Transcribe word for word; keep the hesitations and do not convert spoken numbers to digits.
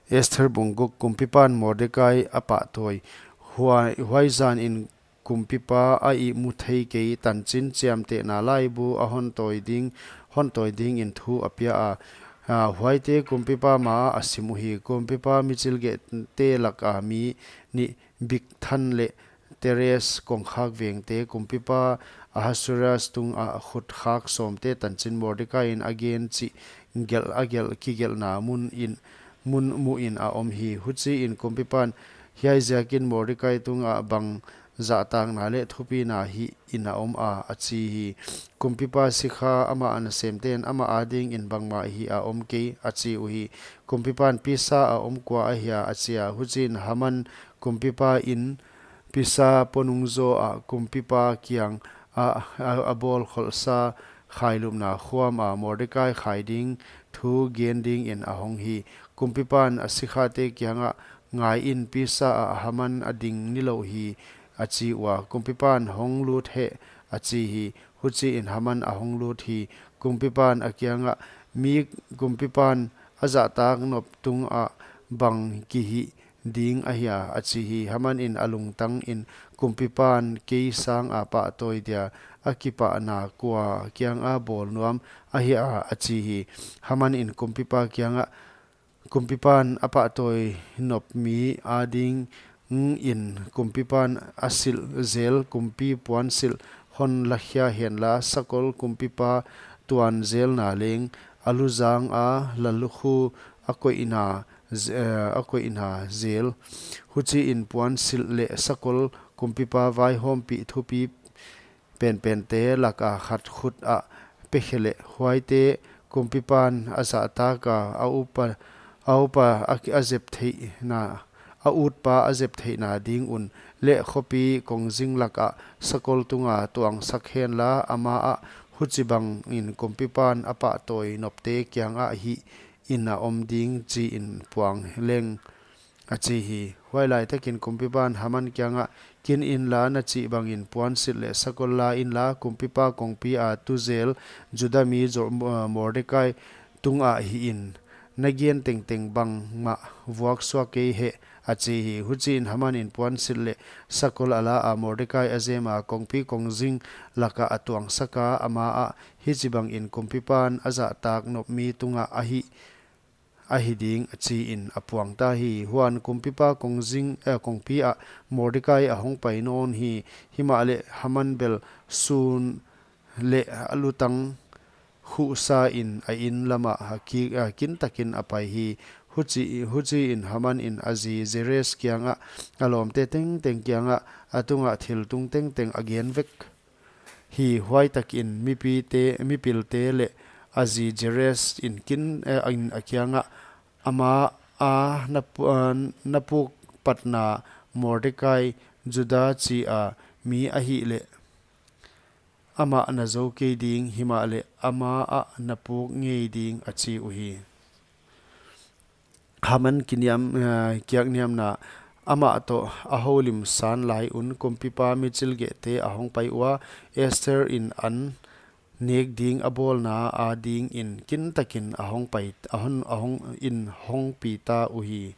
Esther bung guk. Kumpipan Mordekai a pahtawi. Huai, huai zanin kumpipa a ihmu thei kei tanchin chiamtehna laibu a hon tawi ding, hon tawi dingin thu a pia a. A, huaite kumpipa maah a sim uhi. Kumpipa michilgehte laka mi nih, Bigthan leh Teres kongkhak vengte, kumpipa Ahasuerus tungah khut khak sawmte tanchin Mordekai in a gen chih gelh, a gelh, kigelhna mun in, mun muin a om hi. Huchiin kumpipan, "Hiai ziakin Mordekai tungah bang zahtakna leh thupina hihin a om a?" a chi hi. Kumpipa sikha amah nasemten amah adingin bangmah hih a om kei, a chi uhi. Kumpipan, "Pisa a om kua ahia?" a chi a. Huchiin Haman kumpipa in pisa ponung zaw a kumpipa kiang a, a, a bawl kholhsa khailupna khuama Mordekai khai ding thu gen dingin a hong hi. Kumpipan a sikhate kiangah, "Ngaiin, pisa ah Haman a ding nilou hi," a chi ua. Kumpipan, "Hong lut hen," a chi hi. Huchiin Haman a hong lut hi. Kumpipan a kiangah, "Mi kumpipan a zahtak nop tungah bang kihih ding ahia?" a chi hi. Haman in a lungtangin, "Kumpipan kei sanga pahtawi dia a kipahna kua kianga bawl nuam ahia?" a chi hi. Haman in kumpipa kiangah, "Kumpipan a pahtawi nop mi adingin kumpipan a silh zel kumpi puansilh hon lakhia henla, sakol kumpipa tuan zelna leng a luzanga lalukhu a koihna z-, eh, a koihna zel. Huchiin puansilh leh sakol kumpipa vaihawmpih thupi penpente laka khat khut ah pe khe leh, huaite kumpipan a zahtaka, a upa, a upa a, a zep theihna, a utpa a zep theihna ding un, leh khopi kongzing lakah sakol tunga tuangsak henla, amaah huchibangin kumpipan a pahtawi nopte kiangah hihin a om ding chiin puang leng," a chi hi. Huailaitakin kumpipan Haman kiangah, "Kin inla, na chih bangin puansilh leh sakol la inla, kumpipa kongpi a tu zel Juda mi Jor-, Mordekai tungah hihin, na gen tengteng bangmah vuak suak kei hen," a chi hi. Huchiin Haman in puansilh leh sakol a la a, Mordekai a zema, kongpi kongzing lakah a tuangsaka, amaah, "Hichibangin kumpipan a zahtak nop mi tungah a hih ahi ding," a chiin a puang ta hi. Huan kumpipa kongzing, eh, kongpi ah Mordekai a hong pai nawn hi. Himahleh Haman bel sun leh a lutang khuhsain a inn lamah a ki-, a kintakin a pai hi. Huchi, huchiin Haman in a zi Zeres kiangah, a lawmte tengteng kiangah, a tungah thiltung tengteng a gen vek hi. Huaitakin mipite, mipilte leh a zi Zeres in kin, eh, in a kiangah, "Ama a na pu-, eh, na pukpatna Mordekai, Juda chia mi ahihleh, amah na zou kei ding, himahleh amaah na puk ngei ding," a chi uhi. Haman kiniam, eh, kiakniamna. Amah toh a houlim san lai un kumpipa michilgehte a hong pai ua, Esther in an nek ding a bawlna adingin kintakin a hong pai, a hon, a hong in hong pi ta uhi.